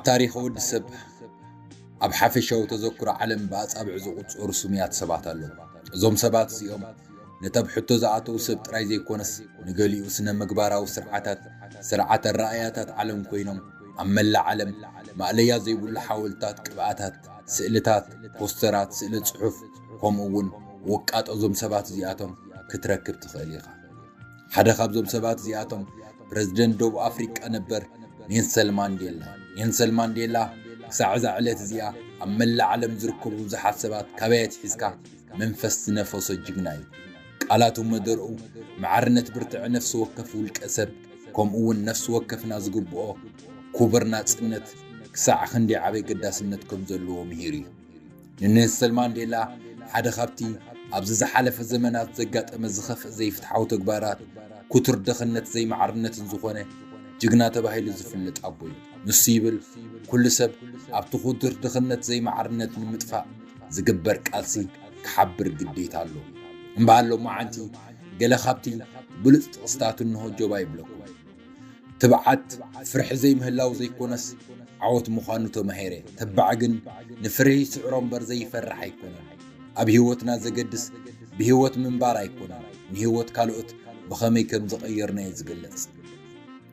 ታሪኽ ወዲ ሰብ ኣብ ሓፈሻዊ ተዘክሮ ዓለም ብኣጻብዕ ዝቑጸሩ ስሙያት ሰባት ኣለዉ። እዞም ሰባት እዚኦም ነቲ ኣብ ሕቶ ዝኣተዉ ሰብ ጥራይ ዘይኮነስ፣ ንገሊኡ ስነ ምግባራዊ ስርዓታት፣ ስርዓተ ኣረኣእያታት ዓለም ኮይኖም፣ ኣብ መላእ ዓለም ማእለያ ዘይብሉ ሓወልታት፣ ቅብኣታት፣ ስእልታት፣ ፖስተራት፣ ስእለ ጽሑፍ፣ ከምኡ እውን ውቃጦ እዞም ሰባት እዚኣቶም ክትረክብ ትኽእል ኢኻ። ሓደ ካብዞም ሰባት እዚኣቶም ፕረዚደንት ደቡብ ኣፍሪቃ ነበር ኔልሰን ማንዴላ። ኔልሰን ማንዴላ ክሳዕ እዛ ዕለት እዚኣ ኣብ መላእ ዓለም ዝርከቡ ብዙሓት ሰባት ካበይ ኣትሒዝካ መንፈስ ዝነፈሶ ጅግና እዩ። ቃላቱ መደርኡ፣ ማዕርነት ብርትዐ ነፍሲ ወከፍ ውልቀ ሰብ፣ ከምኡ እውን ነፍሲ ወከፍና ዝግብኦ ክቡር ናጽነት ክሳዕ ክንደይ ዓበይ ገዳስነት ከም ዘለዎ ምሂሩ እዩ። ንኔልሰን ማንዴላ ሓደ ካብቲ ኣብዚ ዝሓለፈ ዘመናት ዘጋጠመ ዝኸፍእ ዘይፍትሓዊ ተግባራት፣ ክቱር ድኽነት ዘይማዕርነትን ዝኾነ ጅግና ተባሂሉ ዝፍለጥ ኣቦ እዩ። ንሱ ይብል፣ "ኩሉ ሰብ ኣብቲ ክቱር ድኽነት ዘይማዕርነት ንምጥፋእ ዝግበር ቃልሲ ክሓብር ግዴታ ኣሎ" እምበኣር ሎማዓንቲ ገለ ካብቲ ብሉጽ ጥቕስታቱ እንሆ ጆባ ይብለኩም። ትብዓት ፍርሒ ዘይምህላው ዘይኮነስ ዓወት ምዃኑ ተማሂረ። ተባዕ ግን ንፍርሒ ይስዕሮ እምበር ዘይፈርሕ ኣይኮነን። ኣብ ህይወትና ዘገድስ ብህይወት ምንባር ኣይኮነን፣ ንህይወት ካልኦት ብኸመይ ከም ዝቐየርናዮ ዝገልጽ።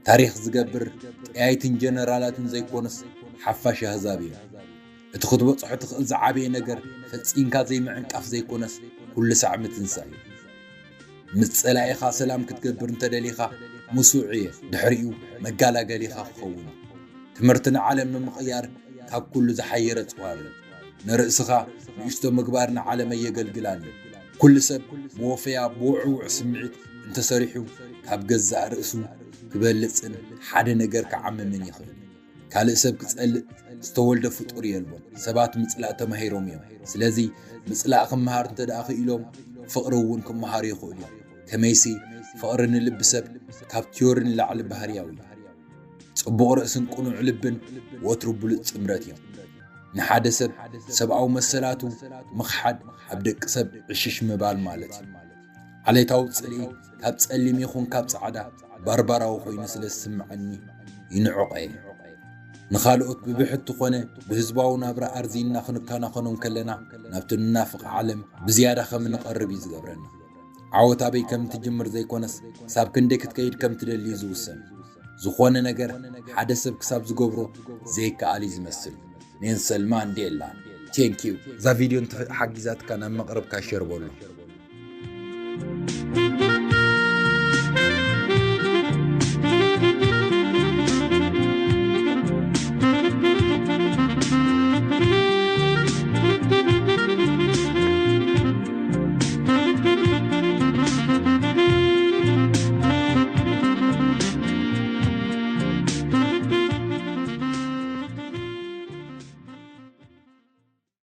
ታሪኽ ዝገብር ጠያይትን ጀነራላትን ዘይኮነስ ሓፋሽ ኣህዛብ እዮም። እቲ ክትበጽሖ ትኽእል ዝዓበየ ነገር ፈጺምካ ዘይምዕንቃፍ ዘይኮነስ ኩሉ ሳዕ ምትንሳእ እዩ። ምስ ጸላኢኻ ሰላም ክትገብር እንተደሊኻ ምስኡ ዕየ፣ ድሕሪኡ መጋላገሊኻ ክኸውን እዩ። ትምህርቲ ንዓለም ንምቕያር ካብ ኩሉ ዝሓየረ ጽዋር እዩ። ንርእስኻ ንእሽቶ ምግባር ንዓለም ኣየገልግላን እዩ። ኩሉ ሰብ ብወፈያ ብውዕውዕ ስምዒት እንተሰሪሑ ካብ ገዛእ ርእሱ ክበልጽን ሓደ ነገር ክዓምምን ይኽእል። ካልእ ሰብ ክጸልእ ዝተወልደ ፍጡር የልቦን። ሰባት ምጽላእ ተማሂሮም እዮም። ስለዚ ምጽላእ ክመሃር እንተ ደኣ ክኢሎም ፍቕሪ እውን ክመሃሩ ይኽእሉ እዮም። ከመይሲ ፍቕሪ ንልቢ ሰብ ካብ ቲዮሪ ንላዕሊ ባህርያዊ እዩ። ጽቡቕ ርእስን ቅኑዕ ልብን ወትሩ ብሉጽ ጥምረት እዮም። ንሓደ ሰብ ሰብኣዊ መሰላቱ ምኽሓድ ኣብ ደቂ ሰብ ዕሽሽ ምባል ማለት እዩ። ዓሌታዊ ጽልኢ ካብ ጸሊም ይኹን ካብ ጻዕዳ ባርባራዊ ኮይኑ ስለ ዝስምዓኒ ይንዕቆ እየ። ንኻልኦት ብብሕቲ ኮነ ብህዝባዊ ናብራ ኣርዚንና ክንከናኸኖም ከለና ናብቲ ንናፍቕ ዓለም ብዝያዳ ከም ንቐርብ እዩ ዝገብረና። ዓወት ኣበይ ከም ትጅምር ዘይኮነስ ክሳብ ክንደይ ክትከይድ ከም ትደሊ እዩ ዝውሰን። ዝኾነ ነገር ሓደ ሰብ ክሳብ ዝገብሮ ዘይከኣል እዩ ዝመስል። ኔልሰን ማንዴላ። ቴንኪዩ። እዛ ቪድዮ እንተሓጊዛትካ ናብ መቕረብካ ሸር በሎ።